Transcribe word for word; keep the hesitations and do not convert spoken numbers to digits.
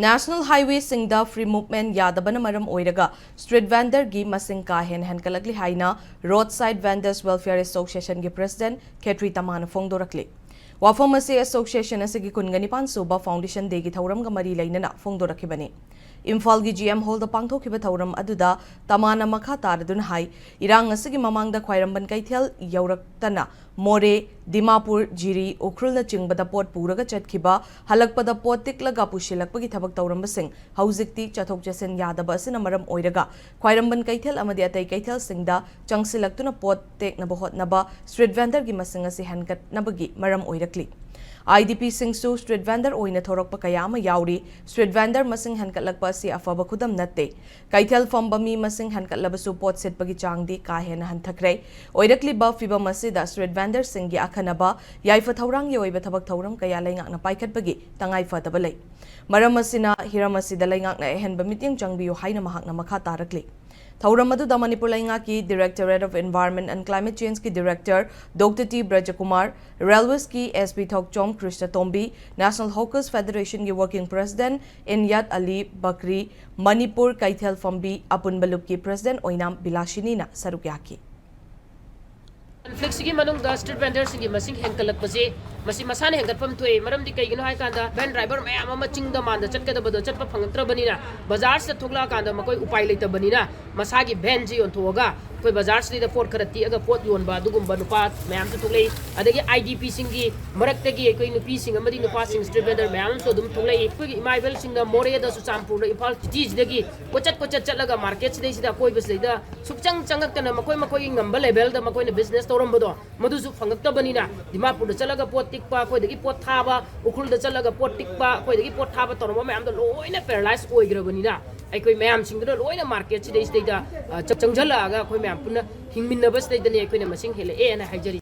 National highwayꯁꯤꯡꯗ free movement ꯌꯥꯗꯕꯅ ꯃꯔꯝ ꯑꯣꯏꯔꯒ street vendorꯒꯤ ꯃꯁꯤꯡ ꯀꯥ ꯍꯦꯟꯅ ꯍꯦꯟꯒꯠꯂꯛꯂꯤ ꯍꯥꯏꯅ Roadside Vendors Welfare Associationꯒꯤ president ꯈꯦꯇ꯭ꯔꯤ ꯇꯃꯥꯅ ꯐꯣꯡꯗꯣꯔꯛꯂꯤ꯫ ꯋꯥꯐꯝ ꯑꯁꯤ association ꯑꯁꯤꯒꯤ ꯀꯨꯟꯒ ꯅꯤꯄꯥꯟ ꯁꯨꯕ foundation dayꯒꯤ ꯊꯧꯔꯝꯒ ꯃꯔꯤ ꯂꯩꯅꯅ ꯐꯣꯡꯗꯣꯔꯛꯈꯤꯕꯅꯤ꯫ ꯏꯝꯐꯥꯜꯒꯤ G M hallꯗ ꯄꯥꯡꯊꯣꯛꯈꯤꯕ ꯊꯧꯔꯝ ꯑꯗꯨꯗ ꯇꯃꯥꯅ ꯃꯈꯥ ꯇꯥꯔꯗꯨꯅ ꯍꯥꯏ, ꯏꯔꯥꯡ ꯑꯁꯤꯒꯤ ꯃꯃꯥꯡꯗ ꯈ꯭ꯋꯥꯏꯔꯝꯕꯟ ꯀꯩꯊꯦꯜ ꯌꯧꯔꯛꯇꯅ ꯃꯣꯔꯦ, ꯗꯤꯃꯥꯄꯨꯔ, ꯖꯤꯔꯤ, ꯎꯈ꯭ꯔꯨꯜꯅꯆꯤꯡꯕꯗ ꯄꯣꯠ ꯄꯨꯔꯒ ꯆꯠꯈꯤꯕ, ꯍꯜꯂꯛꯄꯗ ꯄꯣꯠ ꯇꯤꯛꯂꯒ ꯄꯨꯁꯤꯜꯂꯛꯄꯒꯤ ꯊꯕꯛ ꯇꯧꯔꯝꯕꯁꯤꯡ ꯍꯧꯖꯤꯛꯇꯤ ꯆꯠꯊꯣꯛ ꯆꯠꯁꯤꯟ ꯌꯥꯗꯕ ꯑꯁꯤꯅ ꯃꯔꯝ ꯑꯣꯏꯔꯒ ꯈ꯭ꯋꯥꯏꯔꯝꯕꯟ ꯀꯩꯊꯦꯜ ꯑꯃꯗꯤ ꯑꯇꯩ ꯀꯩꯊꯦꯜꯁꯤꯡꯗ ꯆꯪꯁꯤꯜꯂꯛꯇꯨꯅ ꯄꯣꯠ ꯇꯦꯛꯅꯕ ꯍꯣꯠꯅꯕ street vendorꯒꯤ ꯃꯁꯤꯡ ꯑꯁꯤ ꯍꯦꯟꯒꯠꯅꯕꯒꯤ ꯃꯔꯝ ꯑꯣꯏꯔꯛꯂꯤ꯫ IDPꯁꯤꯡꯁꯨ street vendor ꯑꯣꯏꯅ ꯊꯣꯔꯛꯄ ꯀꯌꯥ ꯑꯃ ꯌꯥꯎꯔꯤ꯫ Street vendor ꯃꯁꯤꯡ ꯍꯦꯟꯒꯠꯂꯛꯄ ꯑꯁꯤ ꯑꯐꯕ ꯈꯨꯗꯝ ꯅꯠꯇꯦ꯫ ꯀꯩꯊꯦꯜ ꯐꯝꯕ ꯃꯤ ꯃꯁꯤꯡ ꯍꯦꯟꯒꯠꯂꯕꯁꯨ ꯄꯣꯠ ꯁꯤꯠꯄꯒꯤ ꯆꯥꯡꯗꯤ ꯀꯥ ꯍꯦꯟꯅ ꯍꯟꯊꯈ꯭ꯔꯦ꯫ ꯑꯣꯏꯔꯛꯂꯤꯕ ꯐꯤꯚꯝ ꯑꯁꯤꯗ street vendorꯁꯤꯡꯒꯤ ꯑꯈꯟꯅꯕ ꯌꯥꯏꯐ ꯊꯧꯔꯥꯡꯒꯤ ꯑꯣꯏꯕ ꯊꯕꯛ ꯊꯧꯔꯝ ꯀꯌꯥ ꯂꯩꯉꯥꯛꯅ ꯄꯥꯏꯈꯠꯄꯒꯤ ꯇꯉꯥꯏ ꯐꯗꯕ ꯂꯩ꯫ ꯃꯔꯝ ꯑꯁꯤꯅ ꯍꯤꯔꯝ ꯑꯁꯤꯗ ꯂꯩꯉꯥꯛꯅ ꯑꯍꯦꯟꯕ ꯃꯤꯠꯌꯦꯡ ꯆꯪꯕꯤꯌꯨ ꯍꯥꯏꯅ ꯃꯍꯥꯛꯅ ꯃꯈꯥ ꯇꯥꯔꯛꯂꯤ꯫ ꯊꯧꯔꯝ ꯑꯗꯨꯗ ꯃꯅꯤꯄꯨꯔ ꯂꯩꯉꯥꯛꯀꯤ Directorate of Environment and Climate Changeꯀꯤ director Doctor T ꯕ꯭ꯔꯖꯀꯨꯃꯥꯔ, Railwaysꯀꯤ SP Thokchom ꯀ꯭ꯔꯤꯁꯅꯇꯣꯝꯕꯤ, National Hawkers Federationꯒꯤ working president ꯏꯟꯌꯥꯠ ꯑꯂꯤ ꯕꯀ꯭ꯔꯤ, ꯃꯅꯤꯄꯨꯔ ꯀꯩꯊꯦꯜ ꯐꯝꯕꯤ ꯑꯄꯨꯟꯕ ꯂꯨꯞꯀꯤ president ꯑꯣꯏꯅꯥꯝ ꯕꯤꯂꯥꯁꯤꯅꯤꯅ ꯁꯔꯨꯛ ꯌꯥꯈꯤ꯫ Conflictꯁꯤꯒꯤ ꯃꯅꯨꯡꯗ street vendorꯁꯤꯡꯒꯤ ꯃꯁꯤꯡ ꯍꯦꯟꯒꯠꯂꯛꯄꯁꯦ, ꯃꯁꯤ ꯃꯁꯥꯅ ꯍꯦꯟꯒꯠꯐꯝ ꯊꯣꯛꯏ꯫ ꯃꯔꯝꯗꯤ ꯀꯩꯒꯤꯅꯣ ꯍꯥꯏ ꯀꯥꯟꯗ van driver ꯃꯌꯥꯝ ꯑꯃ ꯆꯤꯡꯗ ꯃꯥꯟꯗ ꯆꯠꯀꯗꯕꯗꯣ ꯆꯠꯄ ꯐꯪꯉꯛꯇ꯭ꯔꯕꯅꯤꯅ, ꯕꯖꯥꯔꯁꯤꯗ ꯊꯣꯛꯂꯛꯑꯀꯥꯟꯗ ꯃꯈꯣꯏ ꯎꯄꯥꯏ ꯂꯩꯇꯕꯅꯤꯅ ꯃꯁꯥꯒꯤ vanꯁꯤ ꯌꯣꯟꯊꯣꯛꯑꯒ ꯑꯩꯈꯣꯏ ꯕꯖꯥꯔꯁꯤꯗꯩꯗ ꯄꯣꯠ ꯈꯔ ꯇꯦꯛꯑꯒ ꯄꯣꯠ ꯌꯣꯟꯕ ꯑꯗꯨꯒꯨꯝꯕ ꯅꯨꯄꯥ ꯃꯌꯥꯝꯁꯨ ꯊꯣꯛꯂꯛꯏ꯫ ꯑꯗꯒꯤ IDPꯁꯤꯡꯒꯤ ꯃꯔꯛꯇꯒꯤ ꯑꯩꯈꯣꯏ ꯅꯨꯄꯤꯁꯤꯡ ꯑꯃꯗꯤ ꯅꯨꯄꯥꯁꯤꯡ street vendor ꯃꯌꯥꯝ ꯑꯃꯁꯨ ꯑꯗꯨꯝ ꯊꯣꯛꯂꯛꯏ꯫ ꯑꯩꯈꯣꯏꯒꯤ ꯏꯃꯥ ꯏꯕꯦꯜꯁꯤꯡꯅ ꯃꯣꯔꯦꯗ, ꯆꯨꯔꯆꯥꯟꯄꯨꯔꯗ, ꯏꯝꯐꯥꯜ cityꯁꯤꯗꯒꯤ ꯀꯣꯏꯆꯠ ꯀꯣꯏꯆꯠ ꯆꯠꯂꯒ marketꯁꯤꯗꯩꯁꯤꯗ, ꯑꯀꯣꯏꯕꯁꯤꯗꯩꯗ ꯁꯨꯛꯆꯪ ꯆꯪꯉꯛꯇꯅ ꯃꯈꯣꯏ ꯃꯈꯣꯏꯒꯤ ꯉꯝꯕ levelꯗ ꯃꯈꯣꯏꯅ business ꯇꯧꯔꯝꯕꯗꯣ ꯃꯗꯨꯁꯨ ꯐꯪꯉꯛꯇꯕꯅꯤꯅ, ꯗꯤꯃꯥꯄꯨꯔꯗ ꯆꯠꯂꯒ ꯄꯣꯠ ꯇꯤꯛꯄ, ꯑꯩꯈꯣꯏꯗꯒꯤ ꯄꯣꯠ ꯊꯥꯕ, ꯎꯈ꯭ꯔꯨꯜꯗ ꯆꯠꯂꯒ ꯄꯣꯠ ꯇꯤꯛꯄ, ꯑꯩꯈꯣꯏꯗꯒꯤ ꯄꯣꯠ ꯊꯥꯕ ꯇꯧꯔꯝꯕ ꯃꯌꯥꯝꯗꯣ ꯂꯣꯏꯅ paralyze ꯑꯣꯏꯈ꯭ꯔꯕꯅꯤꯅ, ꯑꯩꯈꯣꯏ ꯃꯌꯥꯝꯁꯤꯡꯗꯨꯅ ꯂꯣꯏꯅ marketꯁꯤꯗꯩꯁꯤꯗꯩꯗ, ꯑ, ꯆꯪ-, ꯆꯪꯁꯤꯜꯂꯛꯑꯒ ꯑꯩꯈꯣꯏ ꯃꯌꯥꯝ ꯄꯨꯟꯅ ꯍꯤꯡꯃꯤꯟꯅꯕꯁꯤꯗꯩꯗꯅꯦ ꯑꯩꯈꯣꯏꯅ ꯃꯁꯤꯡ ꯍꯦꯜꯂꯛꯑꯦꯅ ꯍꯥꯏꯖꯔꯤ꯫